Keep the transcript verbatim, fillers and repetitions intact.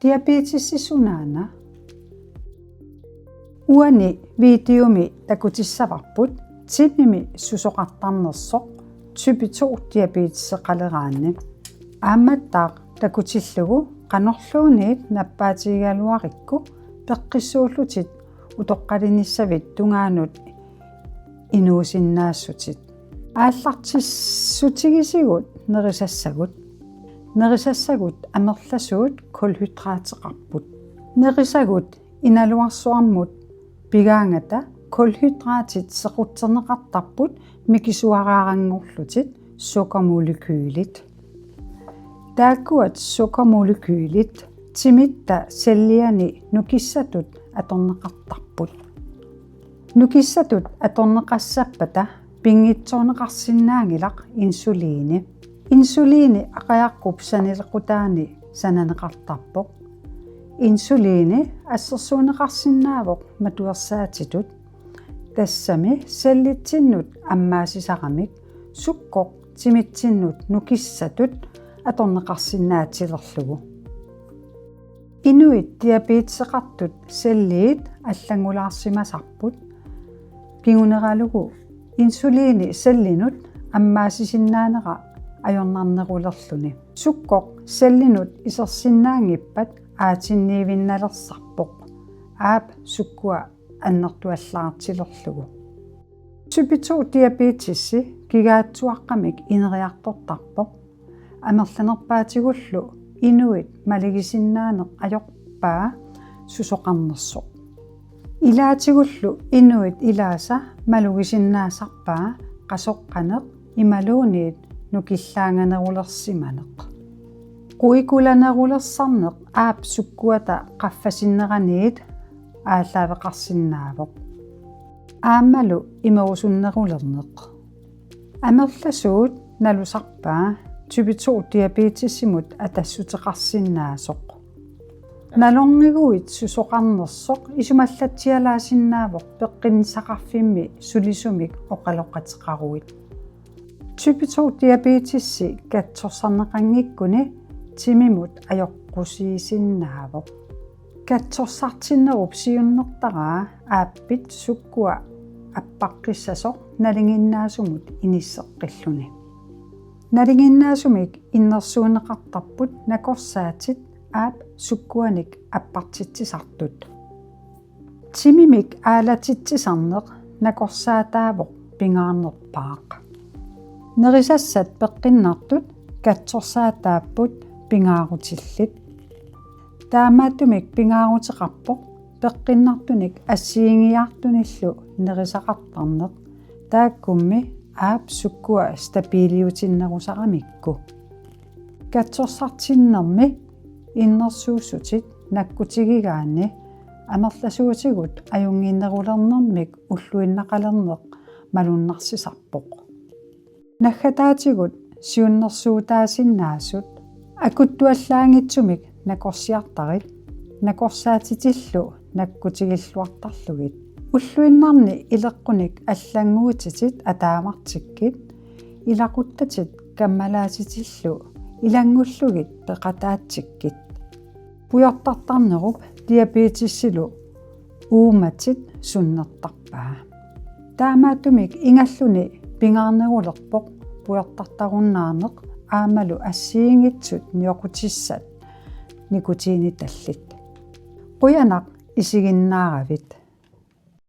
Diabetes sunaana? Uani videomi takutissavarput timimi susoqartarnersoq type to diabeteseqaleraanni. Aammattaaq takutillugu qanorluunniit nappaatigigaluarikku peqqissuullutit utoqqalinissavit tungaanut inuusinnaassutit. Aallartissutigisigut nerisassagut. Nerisassagut amerlasuut kulhydrateqarput. Nerisagut inaluarsuarmut pigaangata kulhydratit sequtserneqartarput mikisuaraaranngorlutit sukkermolekylit. Taakkuat sukkermolekylit timitta celliani nukissatut atorneqartarput. Nukissatut atorneqassappata pinngitsoorneqarsinnaanngilaq insulini. Insulini aqajarkup sanilequtaani sananeqartarpoq. Insulini assersuunneqarsinnaavoq matuersaatitut. Tassami cellitsinnut ammaasisaramik sukkoq timitsinnut nukissatut atorneqarsinnaatilerlugu. Inuit diabeteseqartut celliit allanngulaarsimasarput. Kinguneralugu insulini cellinut ammaasisinnaanera ajornarnerulerluni. Sukkoq cellinut isersinnaanngippat aatinniivinnalersarpoq. Aap sukkua annertuallaartilerlugu. Type to diabetesi kigaatsuaqqamik ineriartortarpoq. Amerlanerpaatigullu inuit malugisinnaaneq ajorpaa susoqarnersoq. Ilaatigullu inuit ilaasa malugisinnaasarpaa qasoqqaneq imaluunniit nukillaanganerulersimaneq. Quikulanerulersarneq aap sukkuata qaffasinneraniit aallaaveqarsinnaavoq. Aammalu imerusunnerulerneq. Amerlasuut nalusarpaa type to diabetesimut atassuteqarsinnaasoq. Nalorniguit susoqarnersoq isumallatsialaasinnaavoq peqqinnissaqarfimmi sulisumik oqaloqateqaruit. Type to diabetesi katsorsarneqanngikkuni timimut ajoqusiisinnaavoq. Katsorsartinnerup siunertaraa aappit sukkua appaqqissasoq nalinginnaasumut inisseqqilluni. Nalinginnaasumik innersuunneqartarput nakorsaatit aap sukkuanik appartitsisartut. Timimik aalatitsisarneq nakorsaataavoq pingaarnerpaaq. Nerisassat peqqinnartut katsorsaataapput pingaarutillit. Taamaattumik pingaaruteqarpoq peqqinnartunik assigiinngiiartunillu nerisaqartarneq, taakkummi aap sukkua stabiliutinnerusaramikku. Katsorsartinnermi innersuussutit nakkutigigaanni amerlasuutigut ajunnginnerulernermik ulluinnaqalerneq malunnarsisarpoq. Naggataatigut siunnersuutaasinnaasut akuttuallaanngitsumik nakorsiartarit, nakorsaatitillu nakkutigilluartarlugit. Ulluinnarni ileqqunik allannguutitit ataavartikkit, ilaquttatit kammalaatitillu ilanngullugit peqataatsikkit. Pujortartarnerup diabetesilu uummatit sunnertarpaa. Taamaattumik ingalluni pingaarnerulerpoq pujortartarunnaarneq aammalu assigiinngitsut nioqqutissat nikotiinitallit. Qujanaq isiginnaaravit.